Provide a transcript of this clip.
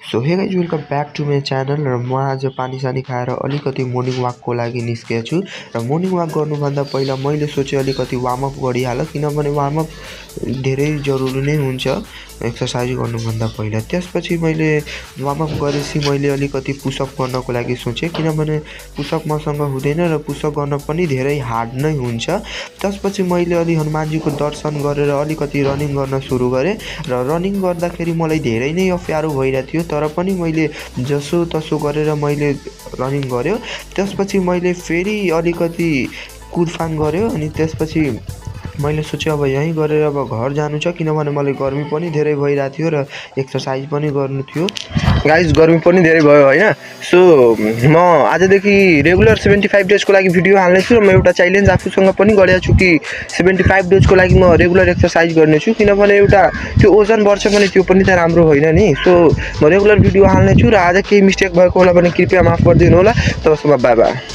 So hey guys welcome back to my channel र म आज पानी सानी खाएर अलिकति मर्निङ वाकको लागि निस्केको छु र मर्निङ वाक गर्नुभन्दा पहिला मैले सोचेँ अलिकति वार्मअप गरिहाल किनभने वार्मअप धेरै जरुरी नै हुन्छ एक्सर्साइज गर्नुभन्दा पहिला। त्यसपछि मैले वार्मअप गरेपछि मैले अलिकति पुसअप गर्नको लागि सोचेँ किनभने पुसअप मसँग हुँदैन र पुसअप गर्न पनि धेरै हार्ड नै हुन्छ। त्यसपछि मैले अलि हनुमानजीको दर्शन गरेर अलिकति रनिङ गर्न सुरु गरेँ र रनिङ गर्दाखेरि मलाई धेरै नै अप्ठ्यारो भइरहेको थियो तर पनि मैले जसो तसो गरेर मैले रनिङ गर्यो। त्यसपछि मैले फेरि अलिकति कुदफान गर्यो अनि त्यसपछि मैले सोचेँ अब यहीँ गरेर अब घर जानु छ किनभने मलाई गर्मी पनि धेरै भइरहेको थियो र एक्सर्साइज पनि गर्नु थियो। गाइज गर्मी पनि धेरै भयो हैन। सो म आजदेखि रेगुलर 75 डेजको लागि भिडियो हाल्नेछु र म एउटा च्यालेन्ज आफूसँग पनि गरेको छु कि 75 डेजको लागि म रेगुलर एक्सर्साइज गर्नेछु किनभने एउटा त्यो ओजन बढ्छ भने त्यो पनि त राम्रो होइन नि। सो म रेगुलर भिडियो हाल्नेछु र आज केही मिस्टेक भएको होला भने कृपया माफ गरिदिनु होला। तबसम्म बाइ बाइ।